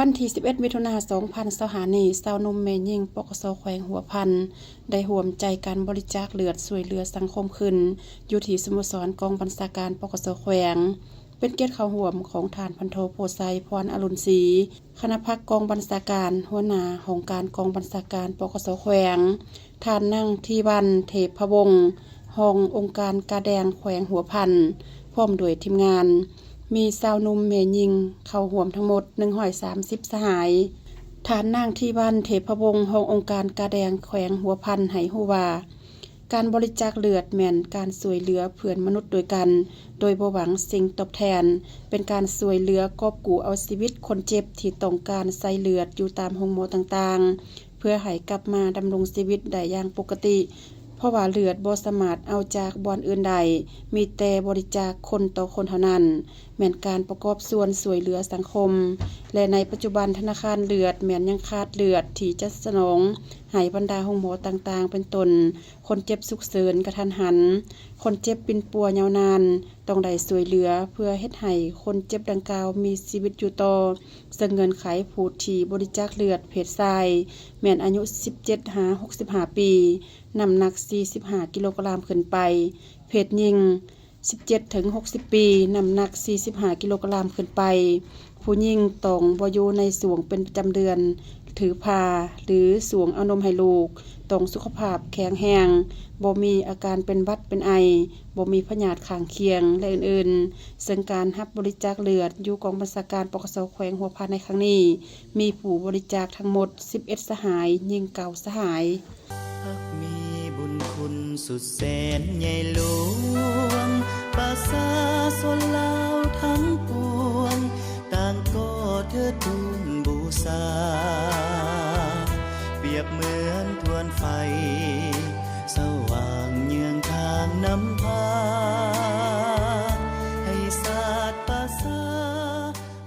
ວັນທີສິບເອັດ ມິຖຸນາ ສອງພັນຊາວຫ້ານີ້, ຊາວໜຸ່ມແມ່ຍິງ ປກສ ແຂວງຫົວພັນ ໄດ້ຮ່ວມໃຈກັນບໍລິຈາກເລືອດຊ່ວຍເຫຼືອສັງຄົມຂຶ້ນ ຢູ່ທີ່ສະໂມສອນກອງບັນຊາການ ປກສ ແຂວງ, ເປັນກຽດເຂົ້າຮ່ວມຂອງທ່ານພັນໂທ ໂພໄຊ ພອນອະລຸນສີ ຄະນະພັກກອງບັນຊາການ, ຫົວໜ້າຫ້ອງການກອງບັນຊາການ ປກສ ແຂວງ, ທ່ານນາງ ທີວັນ ເທບພະວົງ ຮອງອົງການກາແດງແຂວງຫົວພັນ ພ້ອມດ້ວຍທີມງານ, ມີຊາວໜຸ່ມແມ່ຍິງເຂົ້າຮ່ວມທັງໝົດ ໜຶ່ງຮ້ອຍສາມສິບ ສະຫາຍ. ທ່ານນາງ ທີວັນ ເທບພະວົງ ຮອງອົງການກາແດງແຂວງຫົວພັນ ໃຫ້ຮູ້ວ່າ ການບໍລິຈາກເລືອດແມ່ນການຊ່ວຍເຫຼືອເພື່ອນມະນຸດດ້ວຍກັນ ໂດຍບໍ່ຫວັງສິ່ງຕອບແທນ, ເປັນການຊ່ວຍເຫຼືອກອບກູ້ເອົາຊີວິດຄົນເຈັບທີ່ຕ້ອງການໃສ່ເລືອດຢູ່ຕາມໂຮງໝໍຕ່າງໆ ເພື່ອໃຫ້ກັບມາດຳລົງຊີວິດໄດ້ຢ່າງປົກກະຕິ, ເພາະວ່າເລືອດບໍ່ສາມາດເອົາຈາກບ່ອນອື່ນໄດ້, ມີແຕ່ບໍລິຈາກຄົນຕໍ່ຄົນເທົ່ານັ້ນ, ແມ່ນການປະກອບສ່ວນຊ່ວຍເຫຼືອສັງຄົມ ແລະ ໃນປັດຈຸບັນທະນາຄານເລືອດແມ່ນຍັງຂາດເລືອດທີ່ຈະສະໜອງໃຫ້ບັນດາໂຮງໝໍຕ່າງໆ ເປັນຕົ້ນ ຄົນເຈັບສຸກເສີນກະທັນຫັນ, ຄົນເຈັບປິ່ນປົວຍາວນານ, ຕ້ອງໄດ້ຊ່ວຍເຫຼືອເພື່ອເຮັດໃຫ້ຄົນເຈັບດັ່ງກ່າວມີຊີວິດຢູ່ຕໍ່, ເຊິ່ງເງື່ອນໄຂຜູ້ທີ່ບໍລິຈາກເລືອດເພດຊາຍ ແມ່ນອາຍຸສິບເຈັດຫາຫົກສິບຫ້າປີ, ນ້ຳໜັກສີ່ສິບຫ້າກິໂລກຣາມຂຶ້ນໄປ, ເພດຍິງ ສິບເຈັດເຖິງຫົກສິບປີ, ນ້ຳໜັກສີ່ສິບຫ້າກິໂລກຣາມຂຶ້ນໄປ. ຜູ້ຍິງຕ້ອງບໍ່ຢູ່ໃນຊ່ວງເປັນປະຈຳເດືອນ, ຖືພາ ຫຼື ຊ່ວງເອົານົມໃຫ້ລູກ, ຕ້ອງສຸຂະພາບແຂງແຮງ, ບໍ່ມີອາການເປັນຫວັດເປັນໄອ, ບໍ່ມີພະຍາດຂ້າງຄຽງ ແລະ ອື່ນໆ. ເຊິ່ງການຮັບບໍລິຈາກເລືອດຢູ່ກອງບັນຊາການ ປກສ ແຂວງຫົວພັນໃນຄັ້ງນີ້ ມີຜູ້ບໍລິຈາກທັງໝົດສິບເອັດສະຫາຍ, ຍິງເກົ້າສະຫາຍ. ພັກມີບຸນຄຸນສຸດແສນໃຫຍ່ຫຼວງ, ປະຊາຊົນລາວທັງປວງ ຕ່າງກໍເທີດທູນບູຊາ, ປຽບເໝືອນທວນໄຟ ສະຫວ່າງເຍືອງ